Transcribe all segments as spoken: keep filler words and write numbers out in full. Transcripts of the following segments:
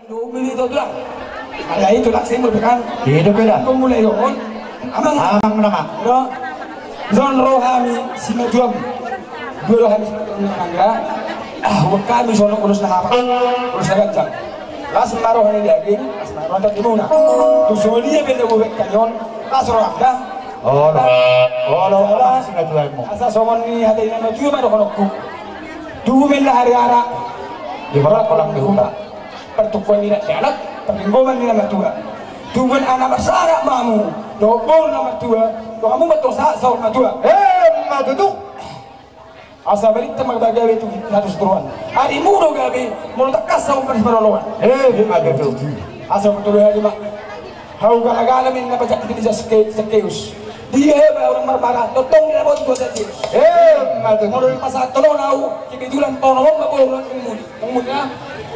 Dua umil itu tulang. Ada itu laksi murbekan. Itu beda. Kau mulai dohon. Amang. Amang nama. Ro. Zon rohami simatuam. Dua rohami simatuam nangga. Ah, buat kami sono urus na hapa. Urus na ganjang. Las ma roha ni daging, las ma roha ni muna. Tu solia benda bubek kalion. Las roha dah. Olo. Olo. Asa songon ni hata ni na matua ma dohononku. Tumen na hariara. Di barak kolang di huta. Partukuan ni na anak, parlinggoman ni na matua. Tumen anak marsara mamu, dohot boru na matua, dohot hamu ma tong sahat saur matua. Emma tutu. Asa balintang ma gabe tu na tuturuan. Arimu do gabe, molo tangkas saur manis maroloan. Emma tutu. Asa betul hari ma. Hau galagala min na pajak di Zakke-, Zakkeus. Dia heba orang marmara, totong dia bot gua Zakkeus. Emma tutu. Molo di pasahat tolong au, kebetulan tolong ma boru na muli. Muli na,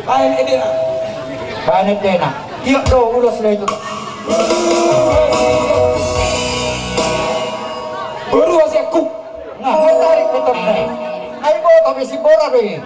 baen edena. Baen edena. Tiok do ulos na itu. Boru asiakku. Nah, tarik motor na. Ai bo, tapi si bola be.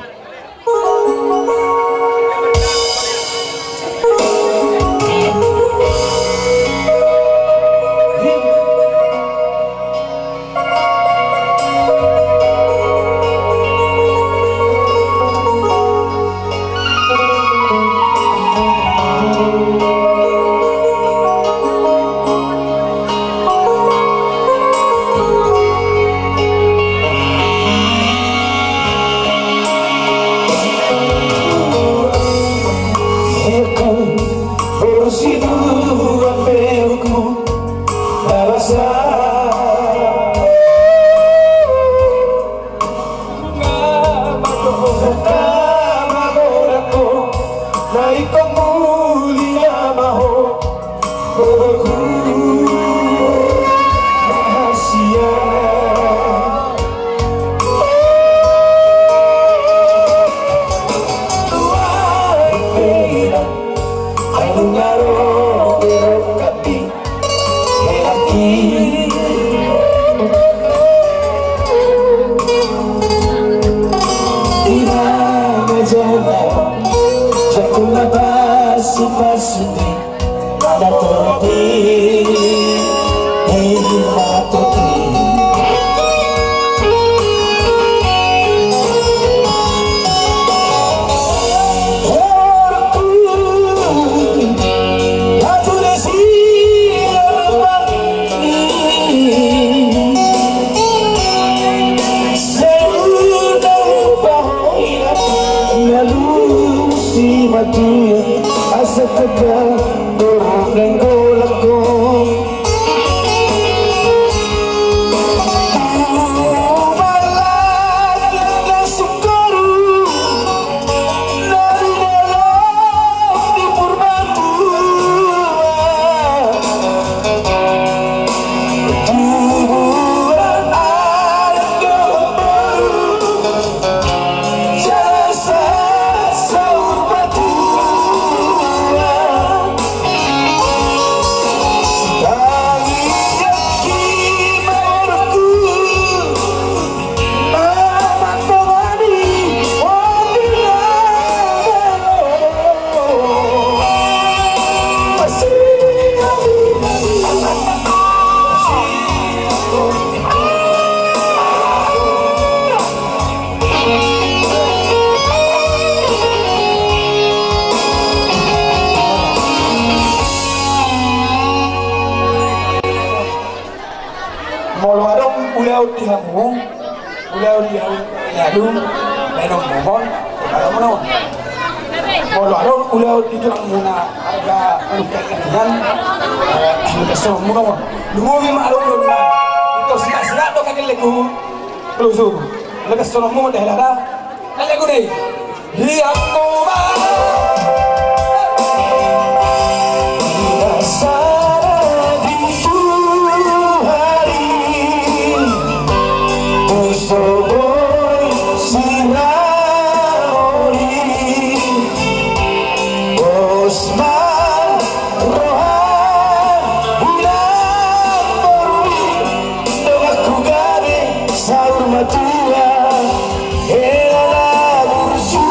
Molo adong ulaon di hamu, ulaon di hamu, ya lu, baenon mohon, baenon mohon. Molo adong ulaon di tulangmuna, arga manuk kayak ikan, eh, kasononmuna on. Lumobi ma adong ulaonna. Ito siak-siak do kagellengku, pelusur. Lekas sononmuna deh lada. Kagellengku deh. Hian ma. Di dasar di Tuhan. Muso boi sirang oli. Bos ma roha bilang borui. Donganku gabe saur matua. Hela na burju.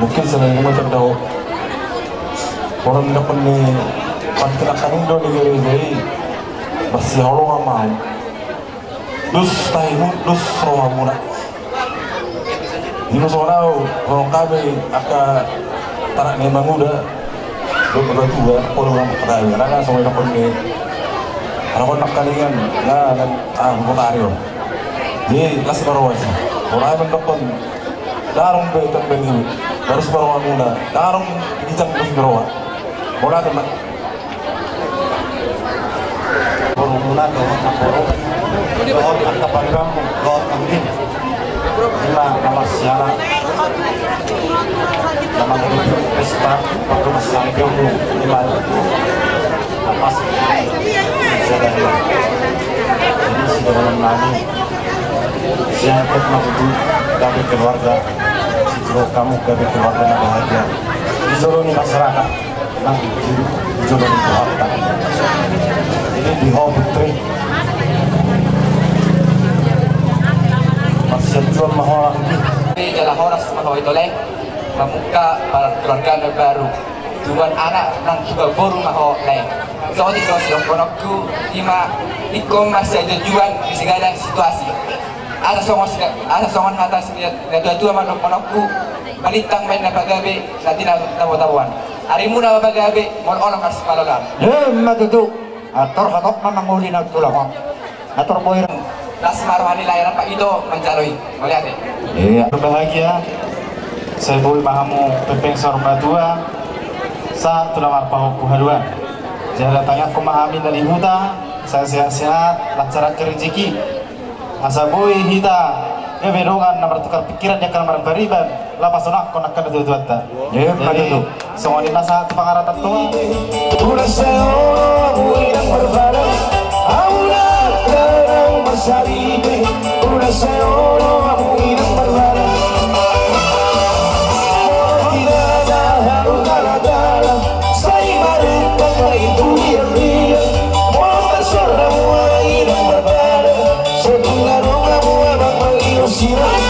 Mungkin selain itu macam dao. Orang dapat ni, pasti akan indo di gereja i. Masih holong ama. Dos tahimu, dos rohamuna. Ima songon au, songon hami angka anak ni Amanguda, dohot Amangtua, pola ulang perkara, karena songon i dohonon ni, anak on nangkaningan, na, na, ah, botari on. Jadi, las baroa i. Pola ai mandokkon, ndang adong be, tong be ni, dos rohamuna, ndang adong ginjang dos roha. Pola, teman. Borumuna dohot namboru, dohot angka paribanmu, dohot anggi. Ima na marsiala, na mangudupi pesta, waktu marsaripeonmu, ima na pas. Jadi sidohonon nami, siangkot ma tutu gabe keluarga, sitio hamu gabe keluarga na bahagia di jolo ni masyarakat. Nang di jolo ni Tuhanta. Jadi di ho, Putri. Marsianjuan ma ho, Anggi. Jala horas ma ho ito, Lae. Mamungka keluarga na baru. Tubuan anak nang tubuan boru ma ho, Lae. Songon i do sidohononku, ima ingkon marsianjuan di segala situasi. Asa songon, asa songon hata ni natuatua ma dohononku, balintang ma inna pagabe, na tinabo-taboan. Arimuna ma pagabe, molo olo marsipalolaan. Ima tutu. Ator hatop ma mangoli na tulang on. Ator boir. Las ma roha ni Lae rampak ito manjalo i. Mauliate. Iya. Berbahagia. Sai boi ma hamu pepeng saur matua. Sahat tu na marpahompu haduan. Jala tangiangkon ma hami na di huta, sai sehat-sehat, lancar angka rejeki. Asa boi hita gabe dongan na martukar pikiran di angka na marbariban, laho pasonanghon angka natuatuanta. Ima tutu. Jadi songon i ma sahat tu pangarantoan. Udah seolah inang berbada, udah terang bersari, udah seolah inang berbada. Tidak ada haru gala-gala, sai marentang ma itu diam-diam. Molo tarsonang hamu inang berbada, so tung adong hamu amang mangido sirang.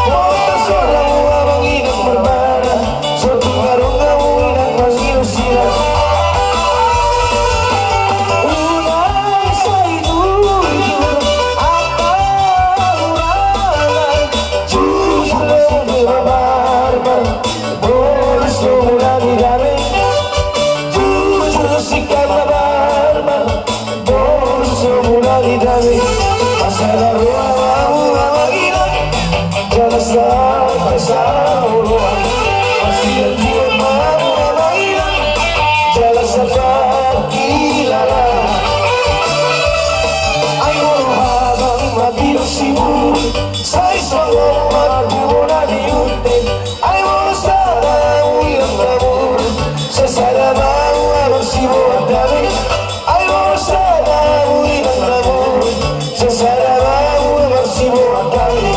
Molo tarsonang hamu amang inang berbada, so tung adong hamu inang mangido sirang. Unang sai jujur, apa urangan, jujur do di babar. Boru so mula ni dame, jujur sikap na barbar. Boru so mula ni dame, masalah roha hamu amang inang, jangan sampai salah roha. Sian dia ma mula mangidang jala saparhilala. Ai molo habang ma bidang siburuan, sai songon marbubu na di unte. Ai molo sada mangidang na muruk, sai sada ma mula habang siboan dame. Ai molo sada mangidang na muruk, sai sada ma mula marsiboan dame.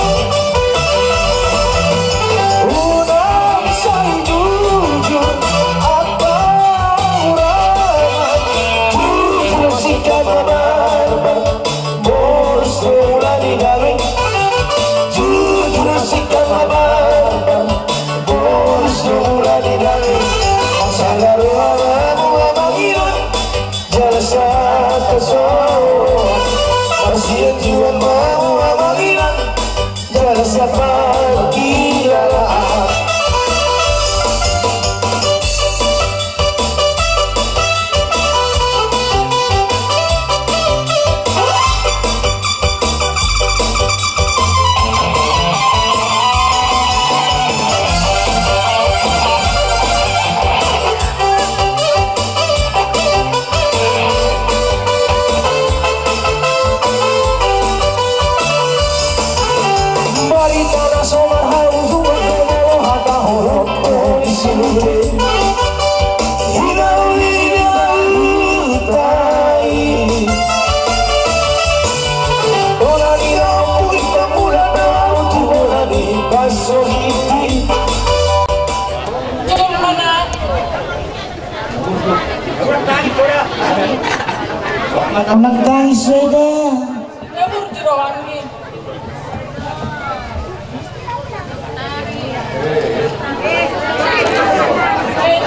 Unang sai jujur amang Muraman, jujur singkat ma barbar, boras do mula ni dame. Jujur singkat ma barbar, boras do mula ni dame. Sada roha ma mula mangidang jala sapasohot, marsianjuan ma mula mangidang jala saparhilalaan. Barita na so marhaunjuan, molo hata holong di sude. Hinauli ni hata i. Bona ni rambu i pamula na lalu tu bona ni pasohiti. Manang tangis sude.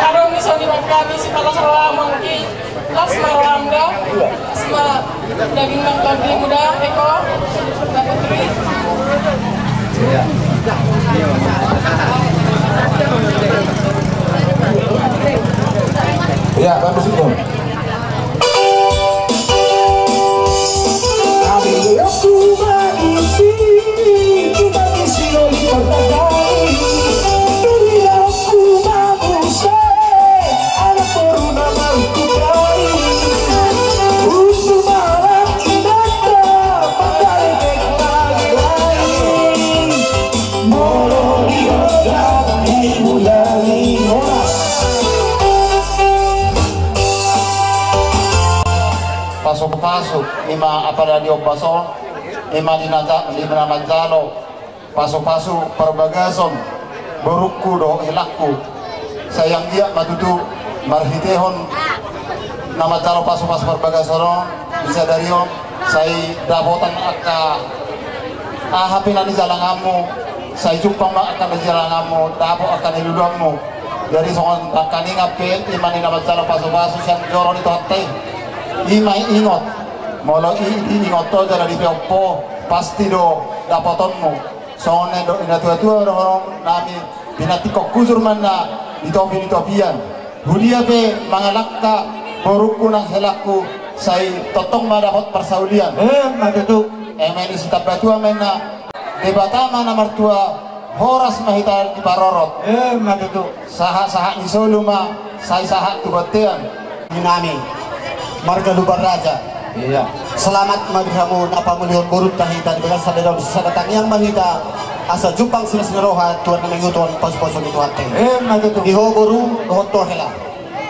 Adong di son i bangkami si palas roham anggi. Las ma roham da. Las ma daging nang tondi muda eko. Dapot ri. Ya, bagus itu. Pasupasu, ima apala di ombas on, ima di na ja-, di na manjalo pasupasu parbagason borungku dohot helangku. Sai anggiat ma tutu marhitehon na manjalo pasupasu parbagason on, di sadari on, sai dapotan angka aha pe na nijalanganmu, sai jumpang ma angka na nijalanganmu, dapot angka na niluluanmu. Jadi songon tangkaningan pe, ima na manjalo pasupasu sian joro ni Tuhanta i. Ima ingot, molo i, diingot ho jala dipeop ho, pasti do dapotonmu. Songon na nidok ni natuatua dohonon nami, pinantikhon hujur ma inna di topi ni topian. Hudia pe mangalangka borungku nang helangku, sai tongtong ma dapot parsaulian. Emma tutu. Eme ni sitambatua ma inna, Debata ma na martua, horas ma hita diparorot. Emma tutu. Sahat-sahat ni solu ma, sai sahat tu bontean. Di nami marga Lumban Raja. Iya. Selamat ma di hamu na pamulihon borunta hita di bagasan sada dalan sada tangiang ma hita. Asa jumpang silas ni roha tu na mangihuthon pasupasu ni Tuhanta. Emma tutu. Di ho boru dohot ho hela.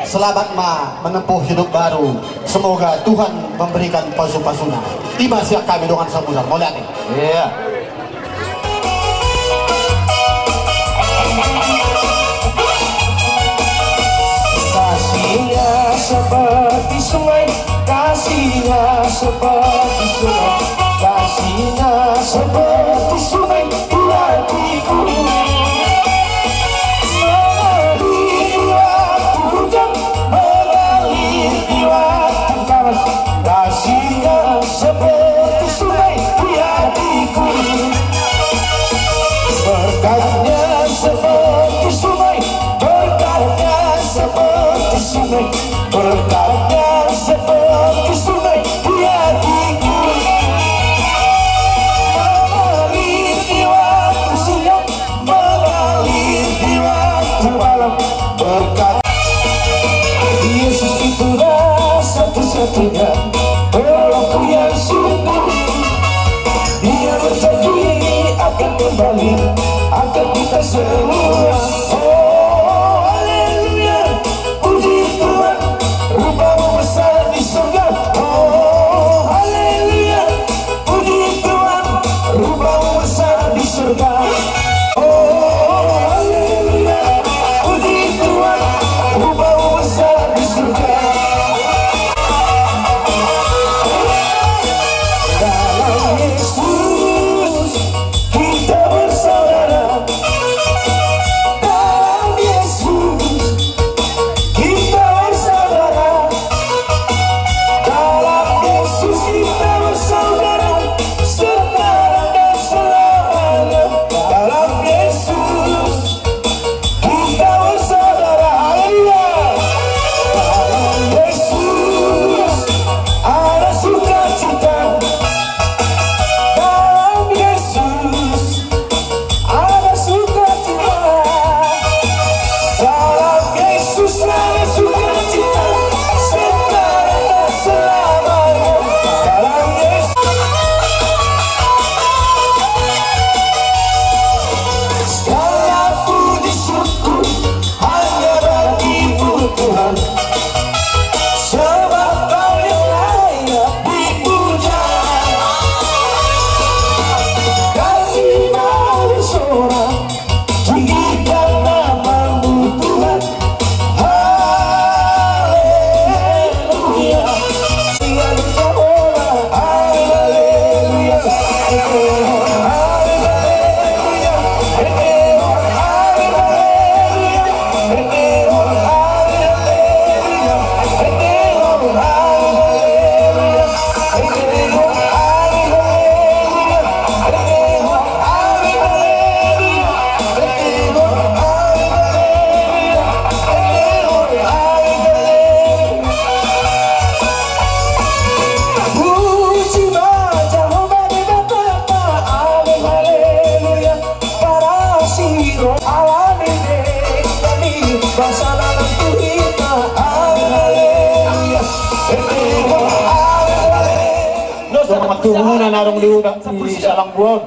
Selamat ma menempuh hidup baru. Semoga Tuhan memberikan pasu-pasuna. Ima sian hami dongan samudar. Mauliate. Iya. Kasihnya seperti sungai, kasihnya seperti sungai, kasihnya seperti sungai di hatiku. Mengalir di waktu hujan, mengalir di waktu panas. Kasihnya seperti sungai di hatiku. Berkatnya seperti sungai, berkatnya seperti sungai, berkatnya seperti sungai di hatiku. Mengalir di Yesus itulah satu-satunya penolongku yang sungguh. Dia berjanji akan kembali, akan kita semua. Oh, haleluya. Puji Tuhan, rumah-Mu besar di surga. Oh, haleluya. Puji Tuhan, rumah-Mu besar di surga. Oh, haleluya. Puji Tuhan, rumah-Mu besar di surga. Dalam Yesus kita bersaudara. Dalam Yesus kita bersaudara. Dalam Yesus kita bersaudara. Sekarang dan selamanya. Dalam Yesus kita bersaudara. Haleluya. Dalam Yesus ada sukacita. Dalam Yesus ada sukacita. Dalam Yesus ada sukacita. Sekarang dan selamanya. Dalam Yesus. Segala puji syukur hanya bagi-Mu, Tuhan. Sebab Kau yang layak dipuja. Kami mau bersorak, tinggikan nama-Mu, Tuhan. Haleluya. Puji ma Jahowa Debata, ale haleluya. Parasi roha ni kami basa dalam tuhita, ale haleluya. Dongan tubuna na adong di huta, di Salangbuaon.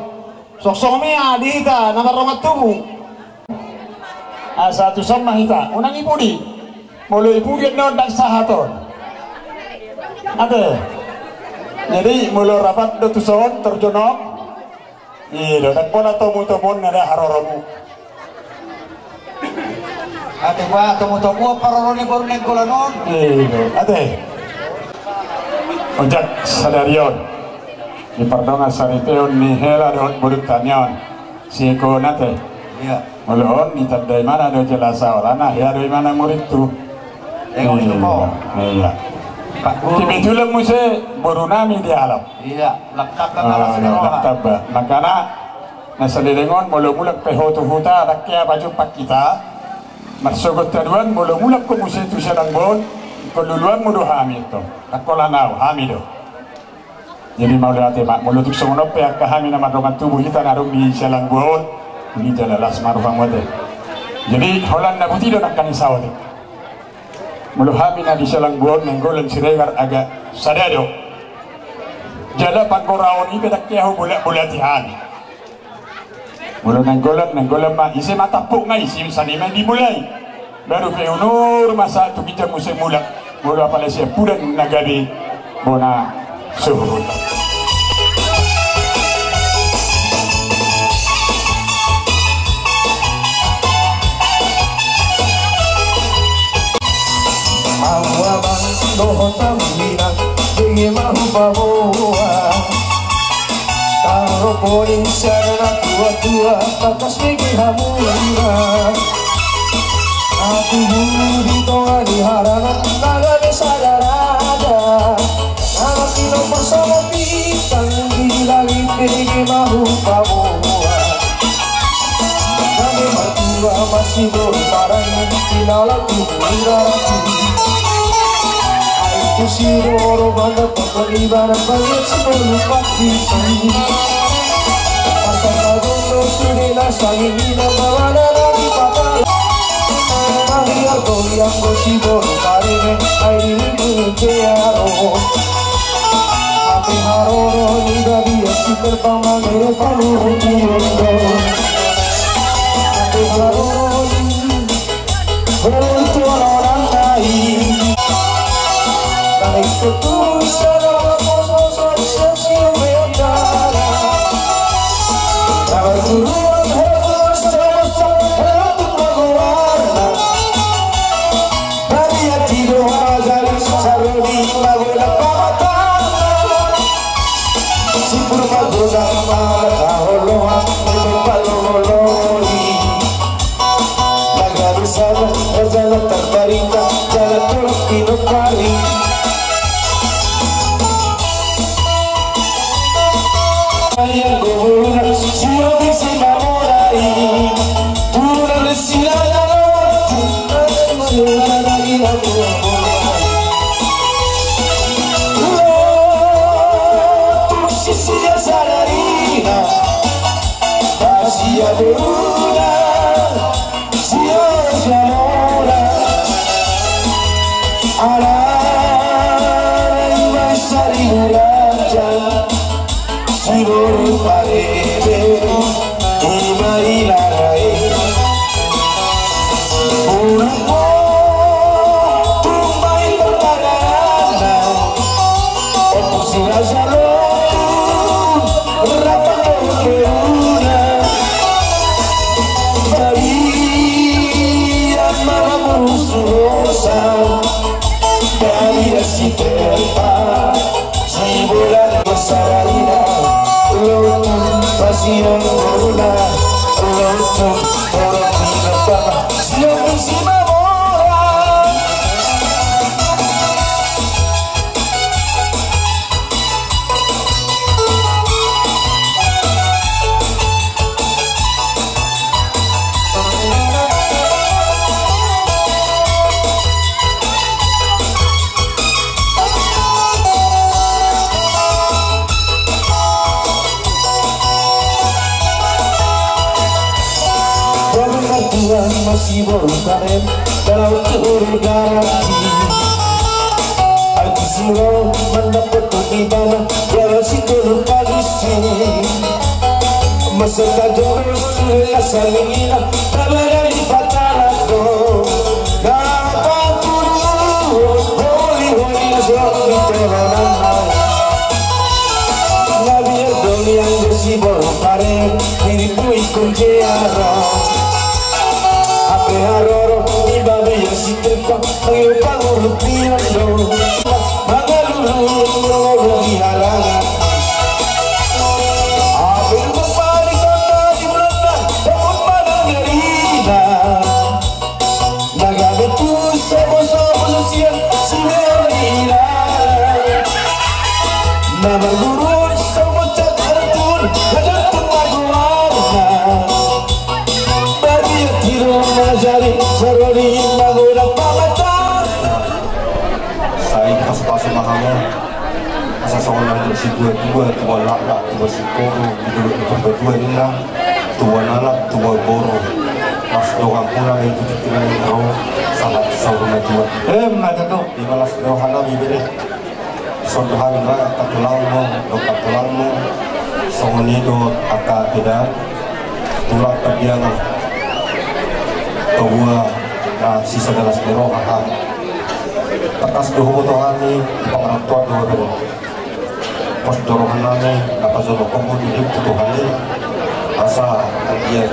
Soksong ma di hita na mardongan tubu. Asa tuson ma hita, unang i pudi. Molo i pudi annon ndang sahat on. Ate. Jadi molo rapat do tuson, torjonok. I do, ndang pola tomu-tomu on na da haroromu. Ate ba, tomu-tomu on paroro ni boru Nainggolan on. I do, ate. Ojak sadari on. Di pardongan saripeon ni hela dohot borunta ni on. Sieko nate. Iya. Molo on ditanda imana do jala saolana, hea do imana murid tu. Iya. Iya. Kebetulan muse boru nami di alam. Iya, langkap ba. Makana na saleleng on molo mulak pe ho tu huta, ndang hea pajumpang hita. Marsogot haduan molo mulak ho muse tu Salangbuaon, ingkon luluanmu do hami, antong. Ndang holan au, hami do. Jadi mauliate ma, molo tung songon on pe angka hami na mardongan tubu hita na adong di Salangbuaon, i jala las ma rohamu ate. Jadi holan na buti do nangkaning saotik. Molo hami na di Salangbuaon, Nainggolan, Siregar, agak sada do. Jala panggoraon i pe ndang hea hubolak-bolati hami. Molo Nainggolan, Nainggolan ma, ise ma tampukna, ise sani ma dimulai. Baru pe unur ma sahat tu ginjang muse mulak. Molo apala siampudan na gabe bona suhut. Ahu amang dohot ahu inang, dengke ma hupaboa. Tarrombo ni sada na tua-tua, tangkas bege hamuna. Na tubu di tonga ni haranan, na gabe sada raja. Na manghinon parsongon bintang di langit, dengke ma hupaboa. Gabe martua masiboru parange, tinalak tu muraratu. Ai tusi do ro banda pokok ibarat bagian sibolu paktisi. Asa tadong do sude na sangin, ina mamana na di patala. Maria Anggo siboru pareme ai dirimu jea ro. Hape haroro ni babiat siterpang mangele paluhut ni ondo. Hape haroro ni Bertuan orang lain. Naik ketulis dalam sosok sosok sosial media. Kabar turuan harus terus untuk mengowarna. Bagi yang tidur mazari sarodi magoda pamatana. Sipur magoda mata holoan mepet palo holoi. Naga besar, raja na tarbarita, jala tolong pinopari. Yang gubulna, siang di sini mulai. Turun di sini aja lo. Sini aja lo. Lo, tu sisi ya sadarina. Asia beruna. Sian Zamora, ala na i ma sari raja, siboru pareme, i ma i larai. Bulung tumbai pertagana, ompung si raja lotu, rap dohot beruna. Babiat ma mamurus rosa, babiat siterpang, sibolan masaraina, lotu, pasian boruna, lotu, torop ni na bapa, sian misi mamora. Tuhan masih berkarim dalam keurgaran. Aku siro mendapat ibana dalam situ padusi. Masa tajam sudah salingina tabada di pataran do. Ngapa turu holi holi nasok di tolonan. Nabi erdolian jasi boru pare diri pui kunci aro. Hape haroro di babi yang si tepa. Ayo pangurut pian do. Mangalulu ngolu di harangan. Ape bapari kota di bulan dan dapot manang gerina. Naga betul sobo sobo sosial si gerina. Nama guru sobo cat artun hajar pun lagu warna. Bagi yang tidak mengajari sarodi magoda pamatan. Sai pasu-pasu ma hamu. Asa songon na didok situa-tua, tua laklak, tua singkoru, didok ni pambatua ninna, tua anak, tua boru. Las do hamu na itu pikiran ro, sahat saur matua. Em, na teto. Ima las do hanami bere. Songon hami ra angka tulangmu, dohot tulangmu, songon i do angka eda, tulang Pardiangan, togu na sisada las ni roha hami. Tangkas do huboto hami, di pangarantoan do huboto. Pos do rohanami, na pajolo hamu dirim tu Tuhan i. Asa anggiat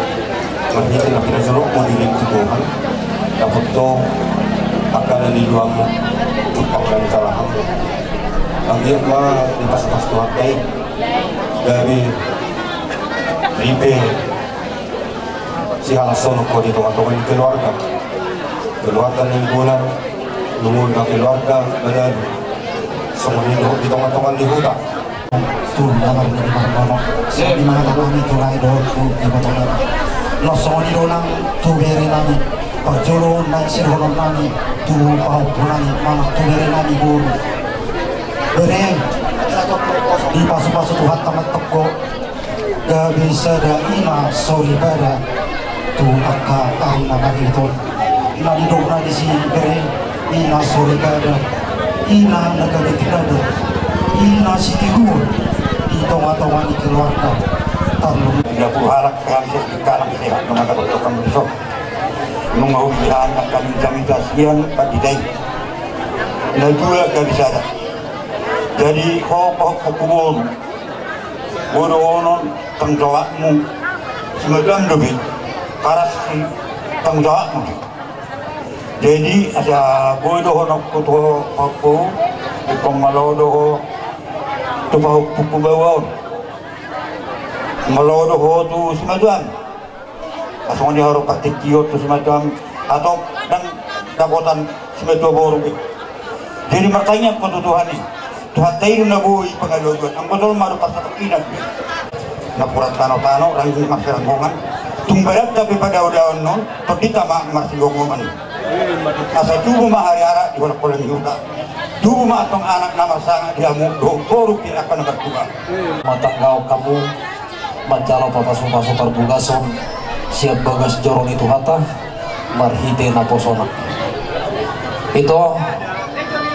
marhite na pinajolokmu dirim tu Tuhan, dapot do angka na niluamu, jumpang na nijalahanmu. Anggiat ma dipasu-pasu Tuhanta i, gabe ripe sihalashon ho di tonga-tonga ni keluarga. Keluarga Nainggolan, keluarga Manalu. Songon i dohot di tonga-tonga ni huta. Tu na marnini marnono. Di mana tanami tu lae dohot tu ibotonami. Laos songon i do nang tu berenami. Parjolo naeng sidohononnami tu pahompunami manang tu berenami boru. Bere, dipasu-pasu Tuhanta ma antong ho. Gabe sada ina soripada tu angka ari na marhite on. Na nidokna disi bere, i na soripada, i na gabe tinada, i na sitiruon di tonga-tonga ni keluarga. Tarlumobi. Ia pur halak kami sesungkalang sehat nama dapat tukang besok. Nunga ubihan akan jamita sian pandita i. Na dua gabe sada. Jadi ho pahompu boru, boi dohonon tanggung jawabmu. Simatuam dope, paras si tanggung jawabmu do. Jadi asa boi dohononku tu ho pahompu, ingkon malo do ho tu pahompu baoa on. Malo do ho tu simatuam. Asa songon i haru partingkion tu simatuam, atau ndang dapotan simatua boru be. Jadi martangiang ho tu Tuhan i. Tuhanta i do na boi pangalualuan, anggo jolma do parsatongkinan be. Napuran tano-tano, rangging marsiranggongan. Tung badanta pe padaodaon on, tondinta ma marsigomgoman. Asa tubu ma hariara di holangholang ni huta. Tubu ma antong anak na marsangap di hamu dohot boru pe angka na martua. Matanggaon hamu manjalo papasupasu parbogason sian bagas joro ni Tuhanta marhite naposona. Ito,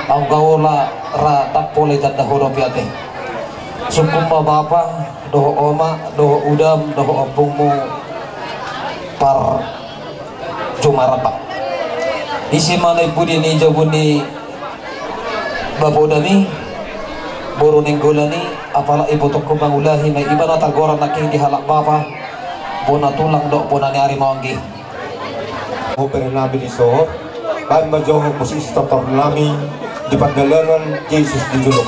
anggo ula ra tangkol i tanda ho dope ate. Sungkun ma bapa dohot oma dohot udam dohot ompungmu par Jumarapa. Ise ma na i pudi ni jabu ni bapodami, boru Nainggolan i, apala ibotongku mangulahi ma i, ibana targoran nangkin di halak bapa, bona tulang dohot bona ni ari ma anggi. Ho bere nami di sohot, baen ma jo ho musik sitortor nami di pardalanan Jesus di jolo.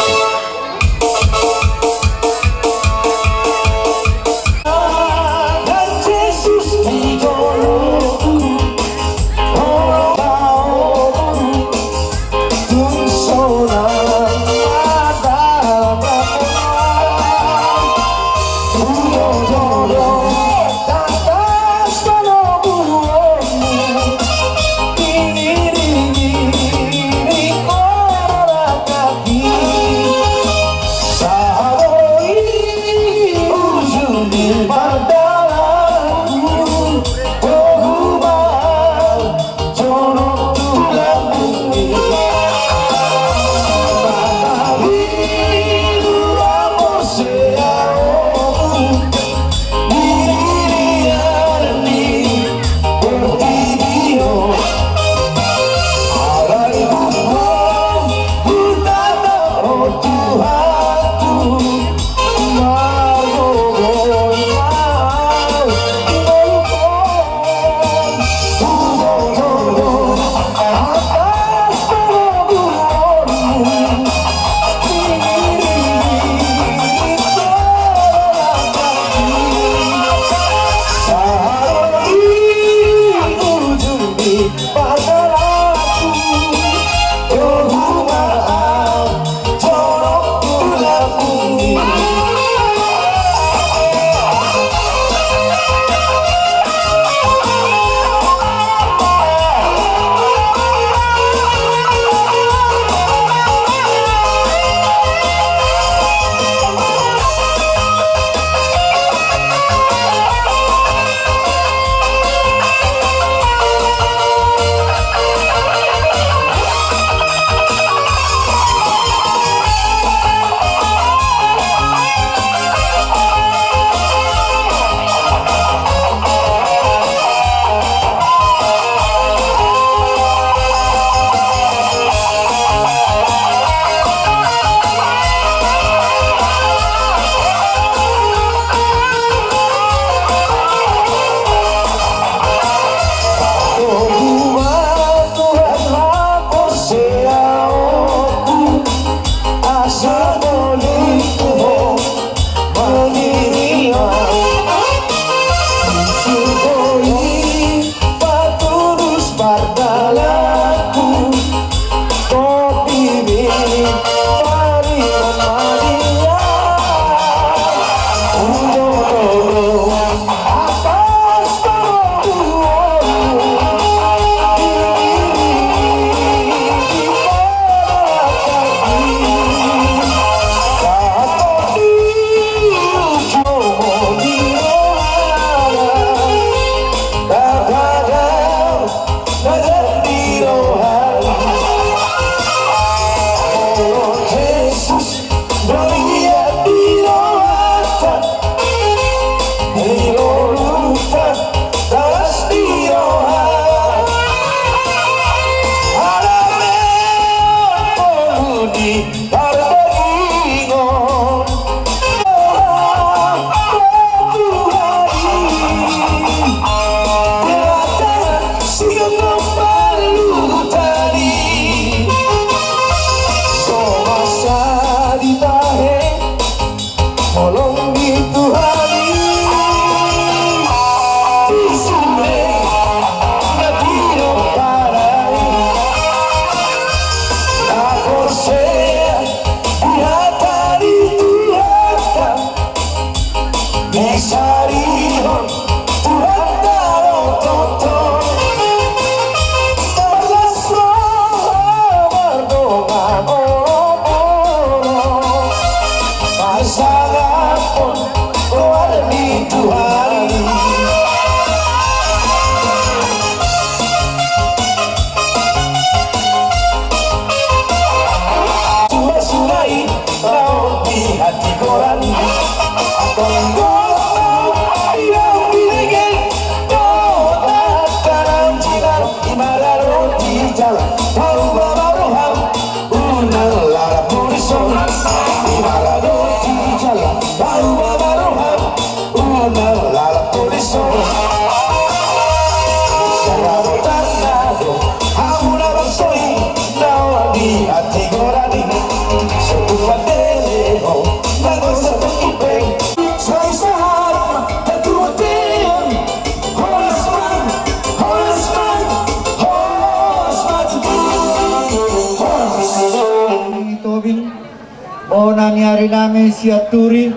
nami Sianturi,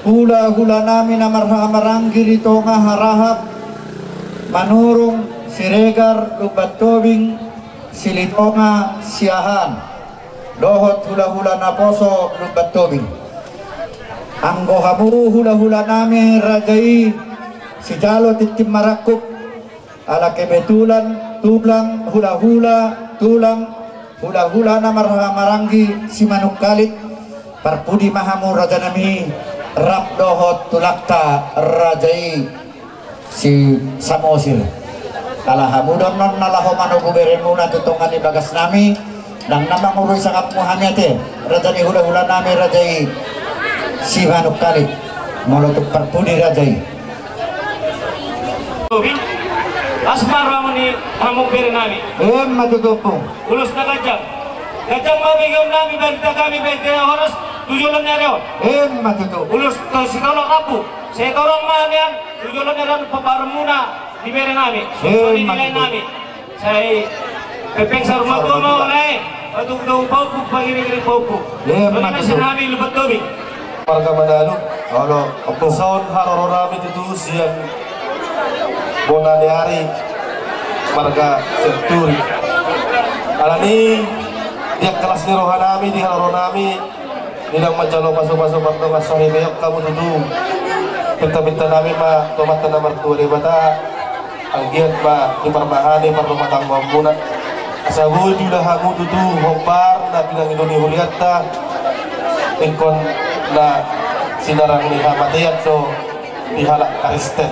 hula-hula nami na marhahamaranggi di tonga Harahap, Manurung, Siregar, Lumban Tobing, Silitonga, Siahaan, dohot hula-hula naposo Lumban Tobing. Anggo hamu hula-hula nami raja i, sijalo tintin marangkup, ala kebetulan tulang hula-hula, tulang hula-hula na marhahamaranggi Simanungkalit, parpudi ma hamu raja nami, rap dohot tulangta raja i si Samosir. Ala hamu do annon na laho manogu beremuna tu tonga ni bagas nami, ndang na mangurui sangapmu hami ate, raja ni hula-hula nami raja i Simanungkalit, molo tung parpudi raja i. Las ma roha ni hamu bere nami. Emma tutu. Ulos na ganjang. Ganjang ma begeon nami, barita hami bahen hita horas tu joloan ni ari on. Emma tutu. Ulos tu sitolok rambu. Sai torop ma nian tu joloan ni ari on paparmuna di bere nami. Emma tutu. Sai pepeng saur matua ma ulae, patung daun paukuk, pangiring-iring paukuk. Emma tutu. Nami Lumban Tobing. Marga Manalu, olo, ompung. Songon haroro nami tutu sian bona ni ari, marga Sianturi. Alani i, di angka las ni roha nami, di haroro nami, di na manjalo pasu-pasu pardongan saripeon hamu tutu. Pinta-pinta nami ma tu Amanta na martua Debata, anggiat ma diparmahani parrumatanggaonmuna. Asa boi diula hamu tutu hombar na pinangido ni hurianta, ingkon na sinarang ni hamatean do di halak Kristen.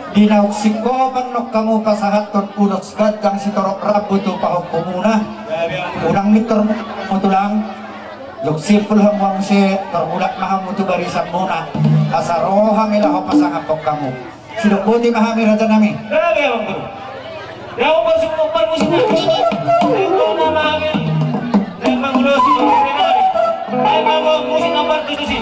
Di naung singkopan nang hamu pasahathon ulos ganjang sitorop rambu tu pahompumuna. Unang mintor hamu tulang. Dung simpul hamu muse, tarmulak ma hamu tu barisanmuna. Asa ro hami laho pasangaphon hamu. Sidok boti ma hami raja nami. Gabe, amang boru. Gabe, amang boru, sungguh parmusik nami. Gabe, amang boru, sungguh parmusik nami. Gabe, amang boru, sungguh parmusik nami.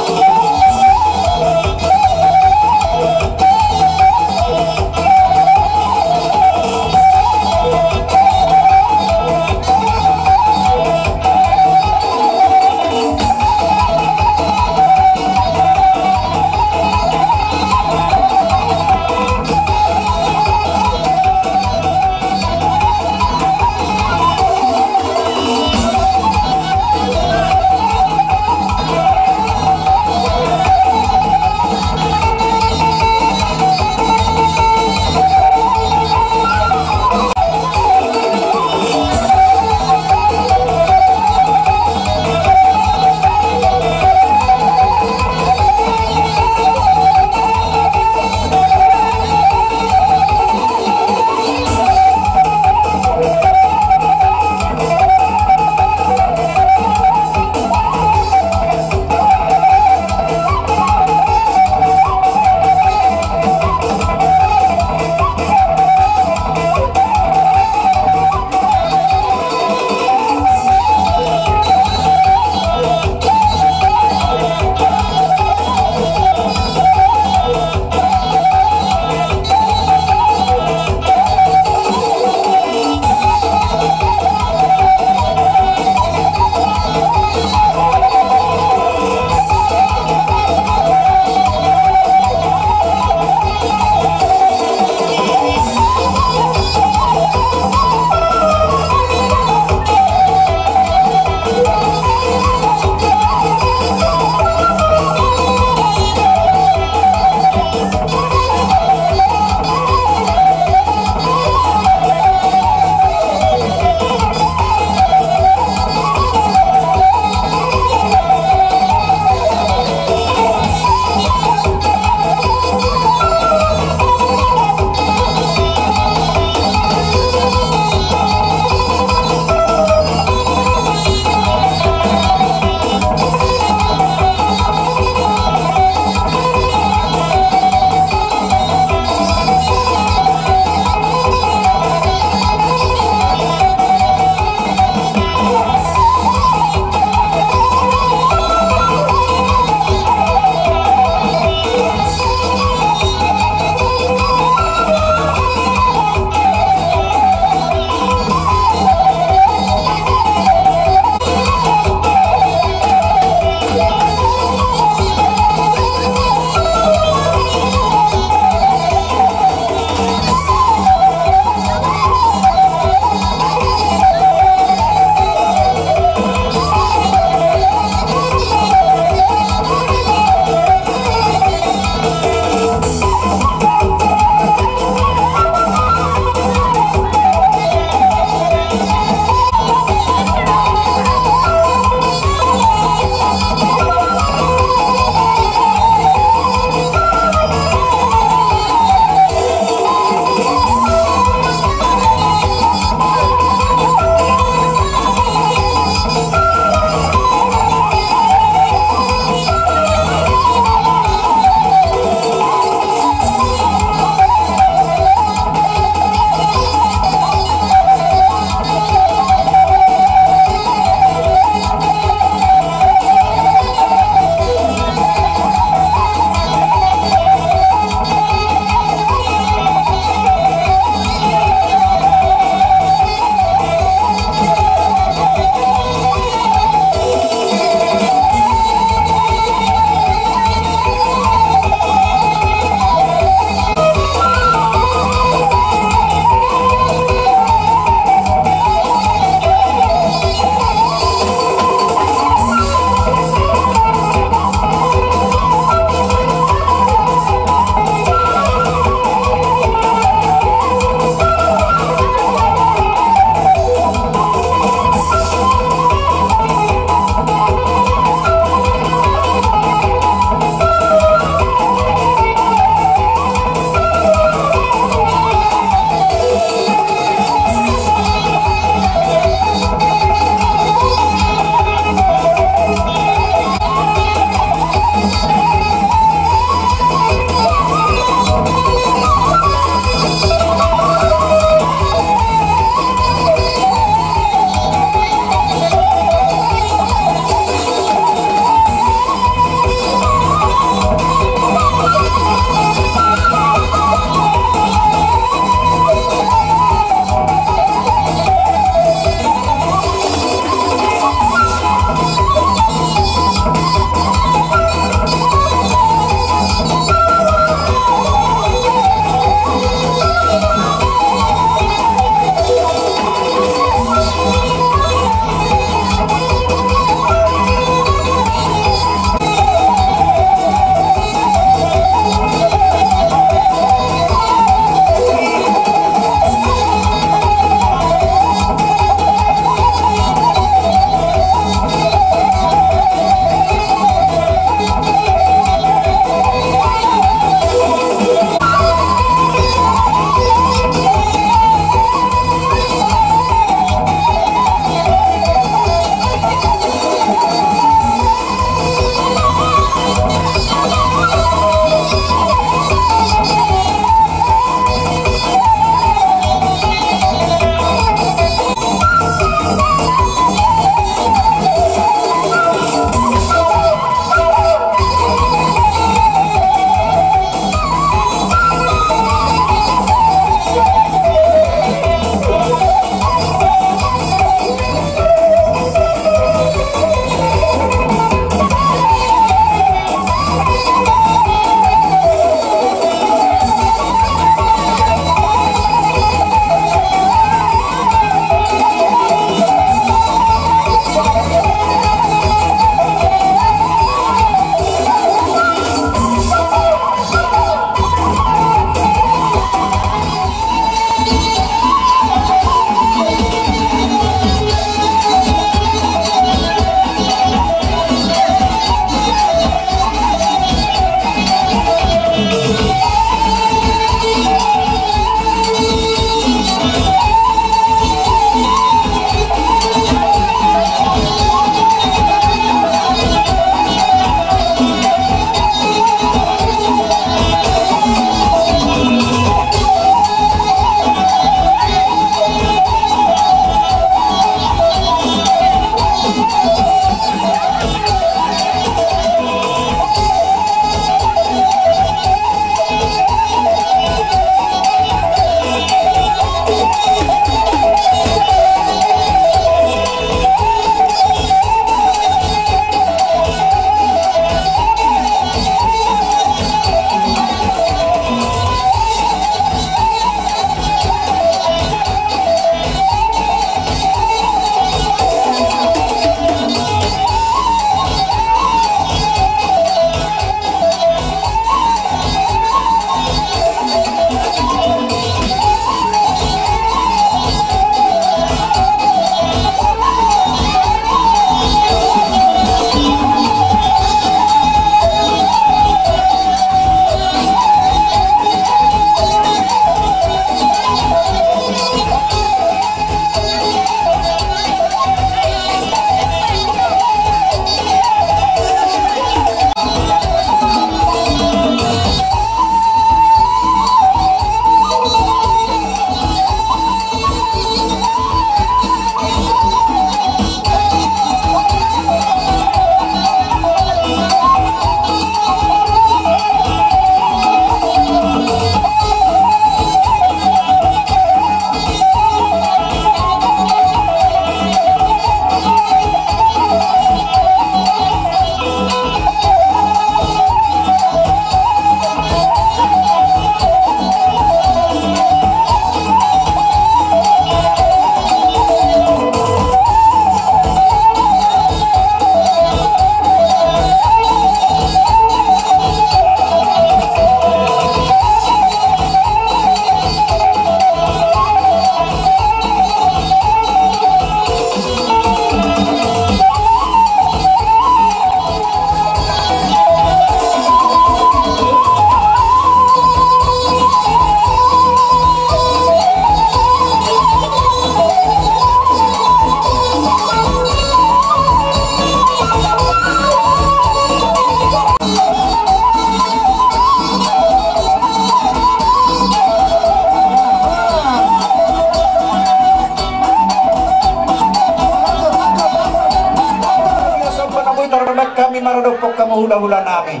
Maradophon hamu hulahula nami.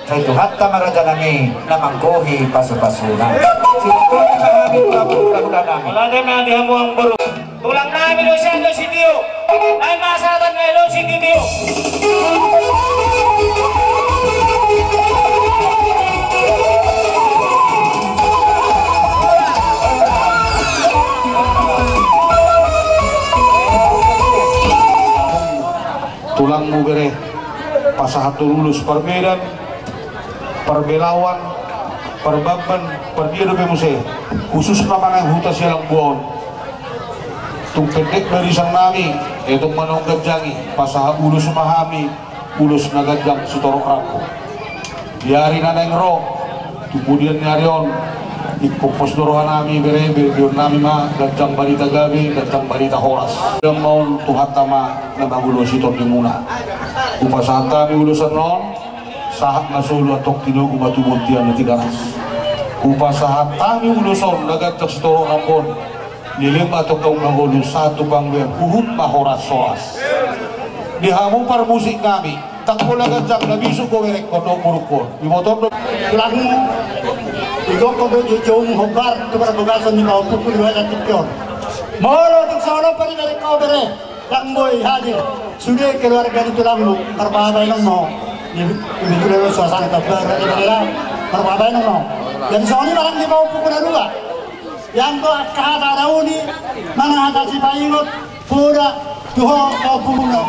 Sai Tuhanta ma raja nami na manggohi pasupasuna. Sihol ma hami tu hamu hulahula nami. Mauliate ma di hamu amangboru. Tulang nami do sian do sitio. Ai ma sahatan nai do sitio. Tulangmu bere, pasahathon ulos parmedan, parbelawan, parbamban, pardia dope muse, khususna manang huta Sialamboa on. Tung pendek barisan nami, etong ma naung ganjang i, pasahat ulos ma hami, ulos na ganjang sitorop rambu. Di ari na naeng ro, tu pudian ni ari on, ingkon pos do roha nami bere, bebeon nami ma ganjang barita gabe, ganjang barita horas. Dang ma on Tuhanta ma na mangulosi tondimuna. Hupasahat hami ulos on, sahat ma solu antong tinogu ma tu bontean ni Tigaras. Hupasahat hami ulos on na ganjang sitorop rambu on. Leleng ma antong hamu mangolu sahat tu panggabean, huhut ma horas-horas. Di hamu parmusik nami, ndang pola ganjang na bisuk goarekkon dohot borungkon. Diboto do tulangmu. Igokkon do joujoumu hombar tu parbogason ni pahompungku di bagasan tingki on. Molo tung songon on pe dibereng ho bere, ndang boi hadir sude keluarga ni tulangmu, marbabaenon ma ho. Di, di, di suasana tabar di bere, marbabaenon ma ho. Jadi songon i ma nang di pahompungku na dua. Ianggo angka hata na uli, manang hata sipaingot, poda tu ho, ho punguna.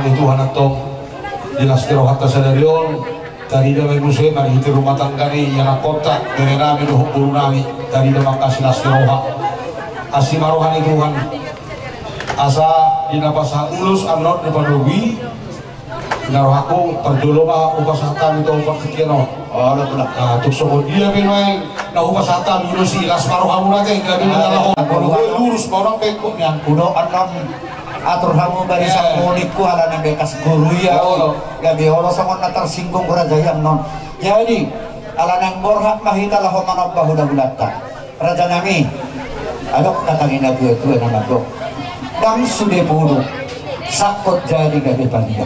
Tuhan antong, di las ni rohanta sadari on, tarida ma i muse marhite rumah tangga ni ianakhonta, bere nami dohot boru nami, tarida ma angka silas ni roha. Asi ma roha ni Tuhan. Asa di na pasahat ulos annon di panogu i, na rohangku parjolo ma hupasahat hami tu partingkian on. Olo, Tulang. Ah, tung songon dia pe nuaeng na hupasahat hami ulos i, las ma rohamuna ate, gabe na laho. Olo, lurus ma unang pengkot nian. Hudok annon atur hamu barisan munikku, ala naeng bekas guru i au. Olo. Gabe olo songon na tarsinggung raja i annon. Jadi, ala naeng borhat ma hita laho manomba hulahulanta. Raja nami, adong hata ni natuatua na mandok: Ndang sude pudun, sangkot jadi gabe palia.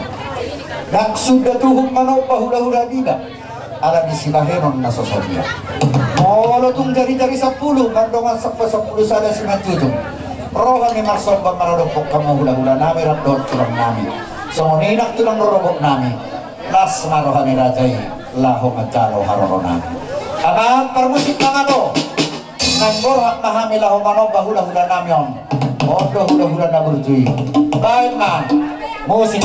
Ndang suda tuhuk manomba hulahula niba, ala di sibahenon na so sadia. Molo tung jarijari sampulu, mandongan sampulu sada simanjujung, roha ni marsomba maradophon hamu hulahula nami rap dohot tulang nami. Songon i nang tulang rorobot nami. Las ma roha ni raja i laho manjalo haroro nami. Amang parmusik, mangan do. Naeng borhat ma hami laho manomba hulahula nami on. On do hulahula na burju i. Baen ma musik.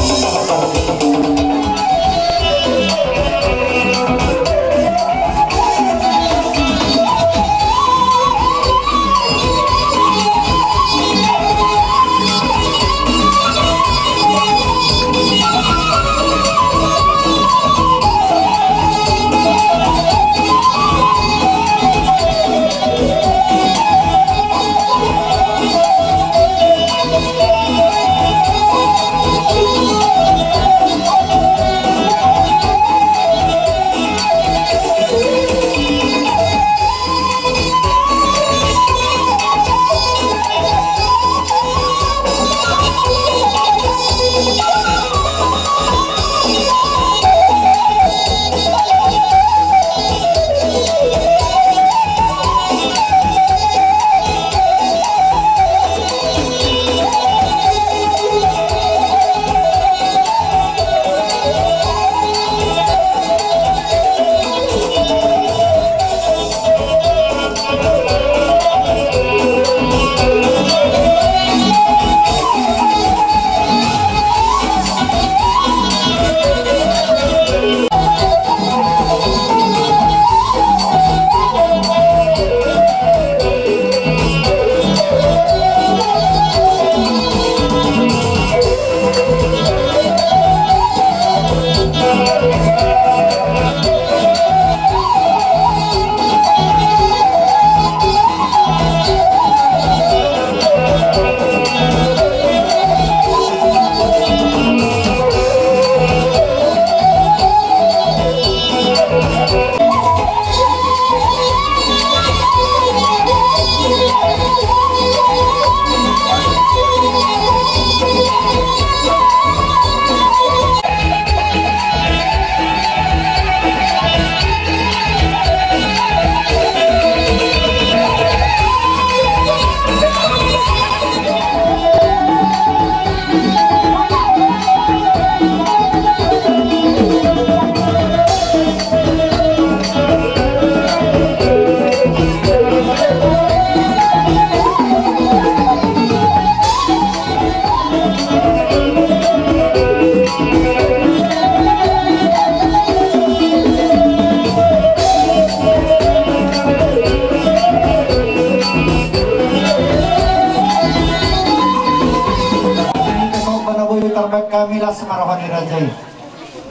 Tarbaen hami, las ma roha ni raja i.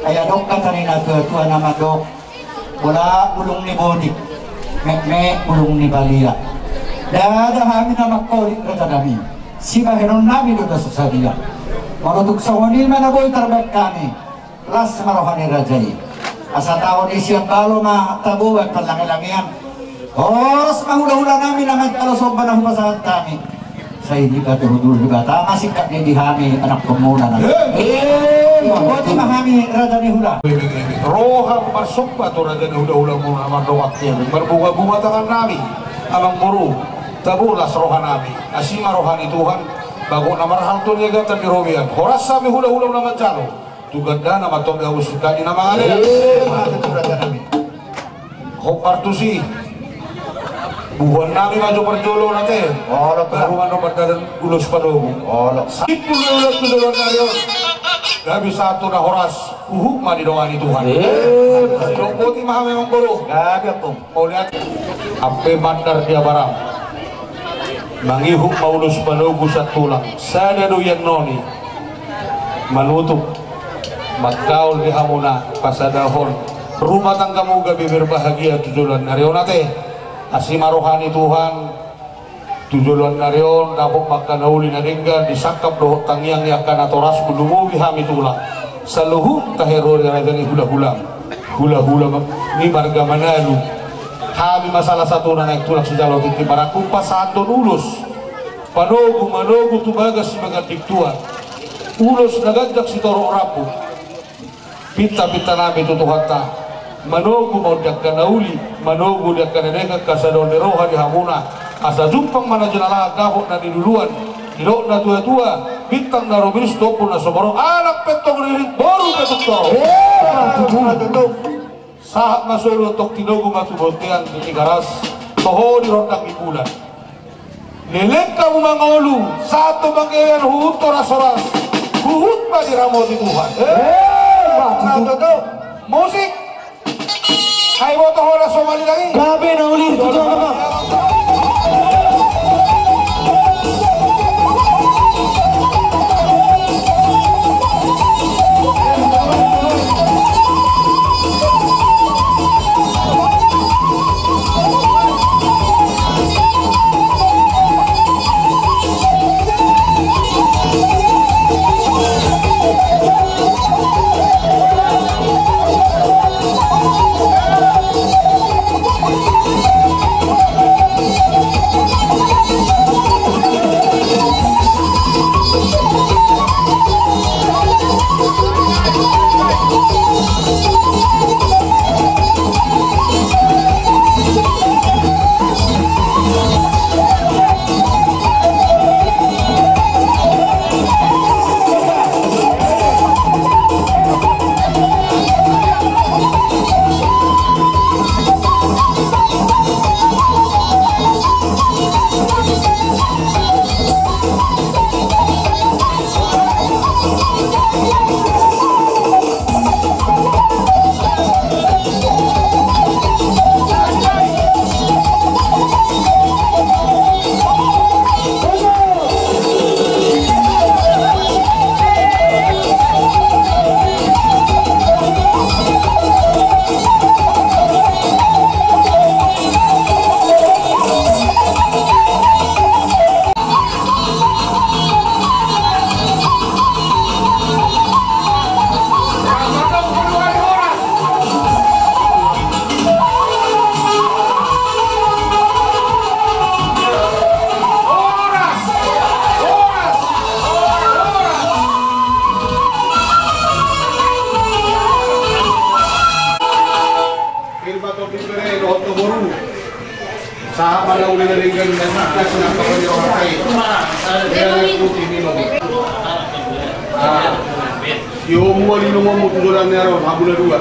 Ai adong hata ni natuatua na mandok: Bola bulung ni botik, metmet bulung ni balian. Ndada hami na mangkolit, raja nami, sibahenon nami do na so sadia. Molo tung songon i ma na boi tarbaen hami, las ma roha ni raja i. Asa taon i sian balo ma tabo baen parlangelangean. Horas ma hulahula nami na manjalo somba na hupasahat hami. Sai dipaturut Debata ma singkat ni di hami anakkonmuna na. Eh, boti ma hami raja ni hula. Roha marsomba tu raja ni hulahulamuna na mardongan kiri, marbungabunga tangan nami. Amangboru, tabo las roha nami. Asi ma roha ni Tuhan. Bagot na marhalto ni agatan di robean. Horas hami hulahula na manjalo. Tu gandana ma tong be abu singkat ni na mangalehon. Eh, mate tu raja nami. Hombar tusi. Bubuhan nami ma jo parjolo na te. Olo, Tulang. Baru ma nombar dalan ulos panogu. Olo. Sipul ni ulos tu joloan nami on. Gabe sahat tu na horas, huhut ma didongani Tuhan. Emma. Didok boti ma hami amang boru. Gabe, Ompung. Mauliate. Ampe mandar di abaram. Mangihut ma ulos manogu sian tulang. Sada do iannon i. Manutup. Mangkaol di hamuna pasadahon rumah tanggamu gabe berbahagia tu joloan ni ari on ate. Asi ma roha ni Tuhan. Tu joloan ni ari on dapot ma angka na uli na denggan di sangkap dohot tangiang ni angka natorasmu, lumobi hami tulang. Saluhut tahe ro di raja ni hulahulam, hulahula ma-, ni marga Manalu. Hami ma salah sahatuna naeng tulang sijalo tintin marangkup pasahathon ulos. Panogu manogu tu bagas si manganding tua. Ulos na ganjang sitorop rambu. Pintapinta nami tu Tuhanta. Manogu ma on di angka na uli, manogu di angka na denggan, angka sadahon ni roha di hamuna. Asa jumpang ma na jinalahan, dapot na niluluan, didok na tuatua, bintang na rumiris tu ombun na so borok, anak pe tong riring, boru pe tong torop. Emma tutu. Sahat ma solu tong, tinogu ma tu bontean di Tigaras, toho di rondang ni bulan. Leleng hamu mangolu, sahat tu panggabean huhut horas-horas, huhut ma diramoti Tuhan. Emma tutu. Musik. Ai boto horas somali lagi. Gabe na uli tu jolo ma. Sahat ma na uli na denggan, na tangkas na kapanjaro hatai. Dia na putih minum. Ah. Io mua linum omu tu joloan ni ari on, habula dua.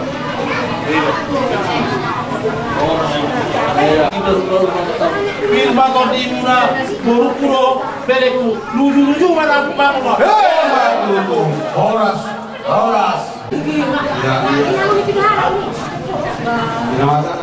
Pir ma tondimuna, borungku do, belengku, luju-luju ma na bangun. Hei, horas, horas. Ya, ya. Ina mata.